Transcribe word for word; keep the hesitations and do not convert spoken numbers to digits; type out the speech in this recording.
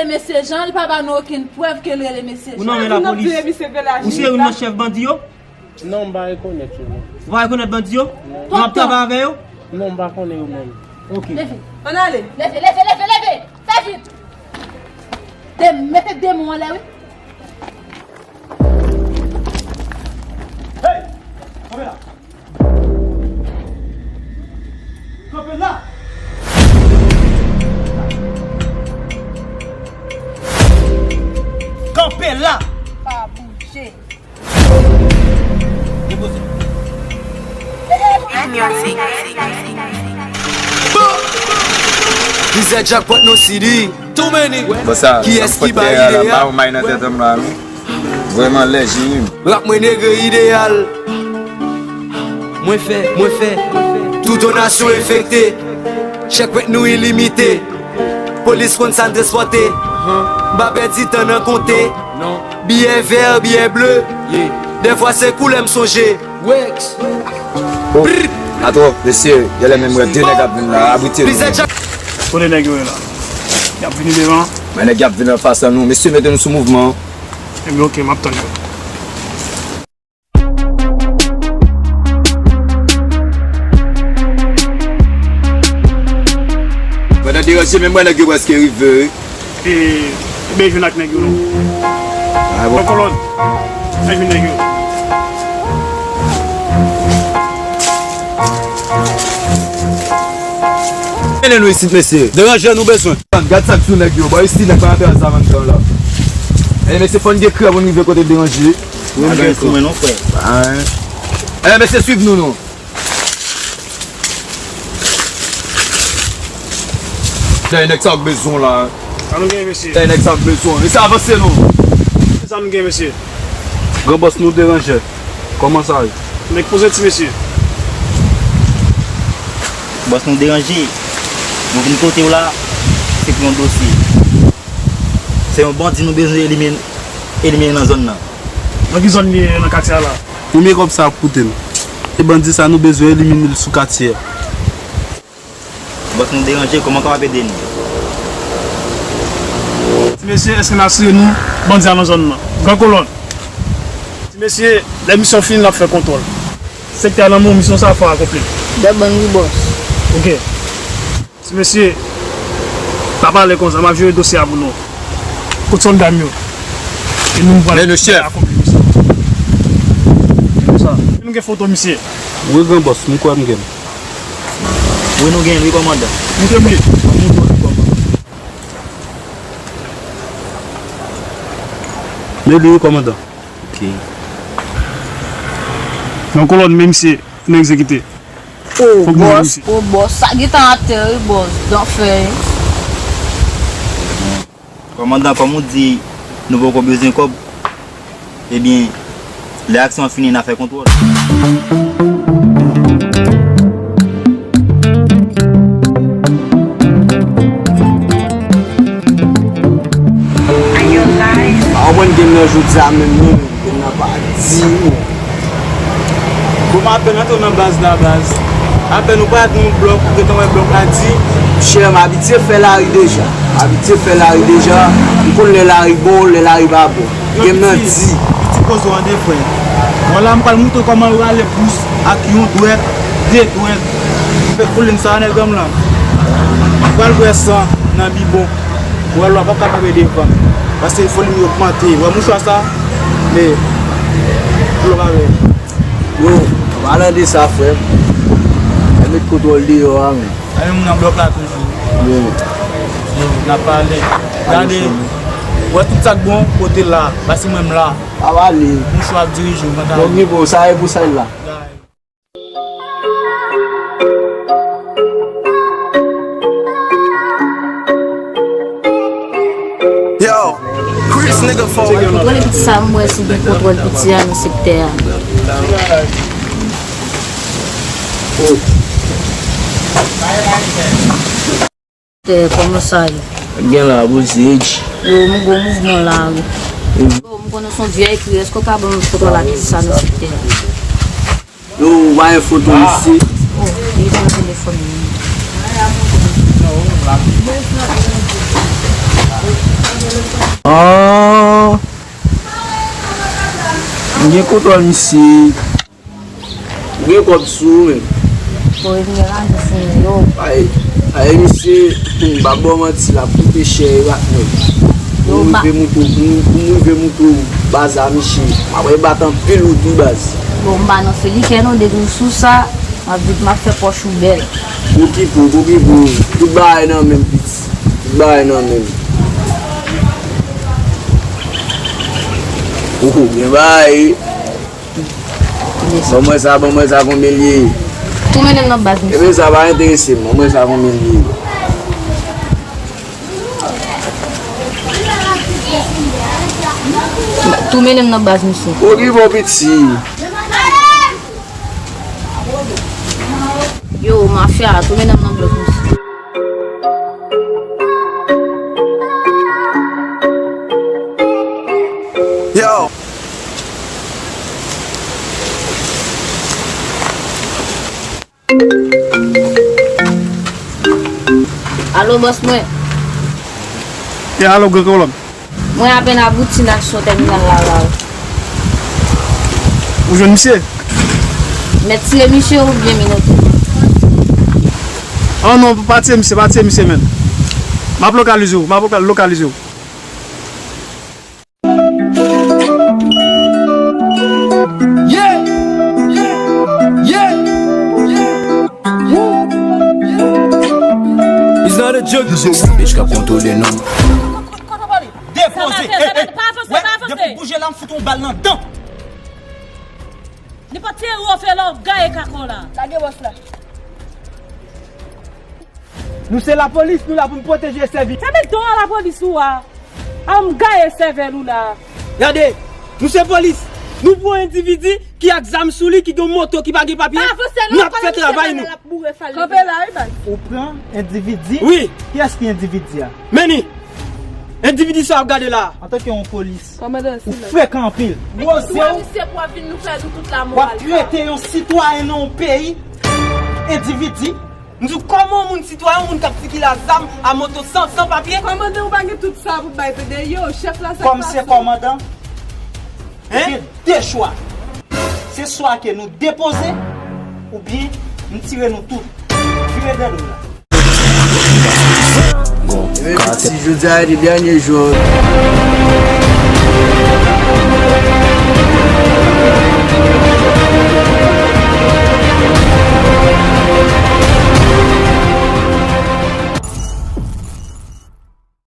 Mesye Jan, li pa ba nou okenn prèv ke l rele Mesye Jan. Ou nonmen lapolis. Ou se youn nan chèf bandi yo? Non, m pa rekonèt yo, non. Ou pa rekonèt bandi yo? Non. Ou ap travay avè yo? Non, m pa konnen yo menm. Ok. Leve. Ann ale. Leve, leve, leve, leve! Fè vit! De, mete de men w anlè, wi. Hey! Kanpe la! Kanpe la! Kanpe la! Pa bouje. Depoze. Plizyè jackpot nan city. Too many. Bon, sa, kiyès ki bay ide a? Ba ou may nan tèt an la, wi. Vrèman lèje, wi. Rap mwen negre ideyal. Mwen fè, mwen fè. Tout yon nasyon enfekte. Chèk rent nou ilimite. Polis konn sa n transpòte. M pa pèdi tan nan konte. Biyè vè, biyè ble. Dèfwa se koulè m sonje. Wex. Oh, atò, mesye, genlè menm wè de nèg ap vin la, abrite nou. Kote nèg yo ye la? Y ap vini devan. Men nèg y ap vin anfas an nou. Mesye, mete nou sou mouvman. Ebyen, oke, m ap tann yo. Pandan deranje, menm wè nèg yo prèske rive, wi. E, ebyen, jwenn ak nèg yo, non. Ah, bon. Pran kolòn. Al jwenn nèg yo. Mennen nou isit, mesye. Deranje nou bezwen. Gad sa k sou nèg yo. Bò isi, nèg pa antre a sa menm tan la. E, mesye, fò n gen krè pou n rive kote deranje. Wi, m gen sou mwen, non, frè. Ah, hein. E, mesye, swiv nou, non. Dèyè nèg sa w bezwen la. Sa nou gen, mesye? Dèyè nèg sa w bezwen. Mesye, avanse non. Sa nou gen, mesye? Gran bòs nou deranje. Kòman sa ye? Nèg poze ti mesye. Bòs nou deranje. Nou vin kote w la, se pou yon dosye. Se yon bandi nou bezwen elimine, elimine nan zòn nan. Nan ki zòn li ye nan katye a la? Konbyen kòb sa ap koute m? E bandi sa nou bezwen elimine l sou katye a. Bòs nou deranje, kòman w kapab ede nou? Ti mesye, èske n asire nou bandi a nan zòn nan? Gran kolòn. Ti mesye, lè misyon fini, n ap fè kontwòl. Sektè a nan men w, misyon sa a fò akonpli. Dè bann wi bòs. Oke. Ti mesye, n ap pale konsa, m ap jere dosye a pou nou. Kot sòlda m yo? E nou pral akonpli misyon. Konsa. Nou gen foto misye. Wi, gran bòs, m kwè m gen. Wi, nou gen l, wi, kòmandan. Montre m li. Men li, wi, kòmandan. Ok. Nan kolòn, men misye, nou egzekite. O bòs, o bòs, sa gentan atè, wi, bòs, dan fè. Kòmandan, kòm ou di, nou poko bezwen kòb, ebyen, lè aksyon an fini, n a fè kontwòl. A w konprann game nan jodi a menm, non? Moun nan pa di ou. Bon, m apèn antre nan baz la, baz. Apèn ou parèt nan yon blòk, ou gentan wè blòk la di. Chè, m abitye fè lari deja. M abitye fè lari deja. M konn lè lari bon, lè lari pa bon. Game nan di. Piti, piti poze w tande, frè. Bon, la, m pral montre w kòman yo rale pous ak yon dwèt, de dwèt. M fè kolin sa, nèg an m lan. M pral bwè san nan bibon. Ou wè lwa p ap ka kanpe devan. Paske foli m yo ogmante. Ou wè mouchwa sa? Men, dlo pa vè. Yo, an palan de sa, frè m, fè met kontwòl deyò a, men. A, men moun nan blòk la toujou. Yo. Yo, n ap pale. Gade, ou wè tout sa k bon, kote la. Paske mwen m la. Pa pale. Mouchwa ap dirije w, pantalon. Bon, mi bon, sa e pou sa la. Yo, Chris nigga forward. Kontwòle piti sa, m wè si gen kontwòl piti a nan sektè a. Sektè, kòman sa ye? Gen la, bouzej. Yo, m gwo mouvman la, wi. Yo, m konnen se yon vyèy kriye. Èske w ka ban m kontwòl a piti sa nan sektè a? Yo, ou pa gen foto misye? Oh, li pran telefòn mwen. Yo, m pa gen foto misye. M gen kontwòl misye. Ou gen kòb sou ou menm? Bon, e m gen lajan sou mwen yo. Ay, ay, misye, m pa ba w manti, l ap koute chè e rat mwen. Pou m rive moute w, pou m, pou m rive moute w baz a misye. M ap rebat anpil ou tou baz. Bon, m pa nan felikè non, depi w sou sa, m ap vit, m ap fè pòch ou bèl. Okipe w, okipe w. Tout bagay nan men m, piti. Tout bagay nan men m. Ou gen bagay. Ban mwen sa, ban mwen sa, konbyen l ye? Tou mennen m nan baz, misye. Ebyen, sa pa enterese m. Ban mwen sa, konbyen l ye? Tou mennen m nan baz, misye. Okipe w, piti. Yo, mafya, tou mennen m nan baz, misye. Yo. Alo, bòs mwen. Ya, alo, Gran Kolòn. Mwen apèn abouti nan aksyon tèminal la, la. Ou jwenn misye? Mèt tire misye oubyen menote? Oh non, pa tire misye, pa tire misye, menn. M ap lokalize w, m ap loka-, lokalize w. Yeah! Yeah! Yeah! Yeah! Woo! Yeah! It's not a joke. Bitch k ap kontwole nou. Depoze. Sa pa fè, sa pa, pa avanse, pa avanse. Depi w bouje la, m fout yon bal nan dan. Nenpòt ti ewo fè la, w gaye kaka w la. Lage bòs la. Nou se lapolis, nou la pou n pwoteje e sèvi. Fèmen do a lapolis ou a. A m gaye sèvèl ou la. Gade, nou se polis. Nou pran endividi ki ak zam sou li, ki gen moto, ki pa gen papye. Pa avanse non, n ap fè travay nou. Kanpe la, wi, baz. Ou pran endividi? Wi. Kiyès ki endividi a? Meni. Endividi sa w ap gade la. Antanke yon polis, ou frekan anpil. Gwo zye w. W ap trete yon sitwayen nan yon peyi endividi. M di w, kòman yon moun sitwayen, yon moun k ap sikile a zam, a moto, san, san papye? Kòmandan, ou pa gen tout sa pou bay pede yo, chèf la, sa k pase? Kòm se kòmandan, ou gen de chwa. Se swa ke nou depoze, oubyen m tire nou tout. Vire dèyè nou la. Ebyen, piti, jodi a se dènye jou.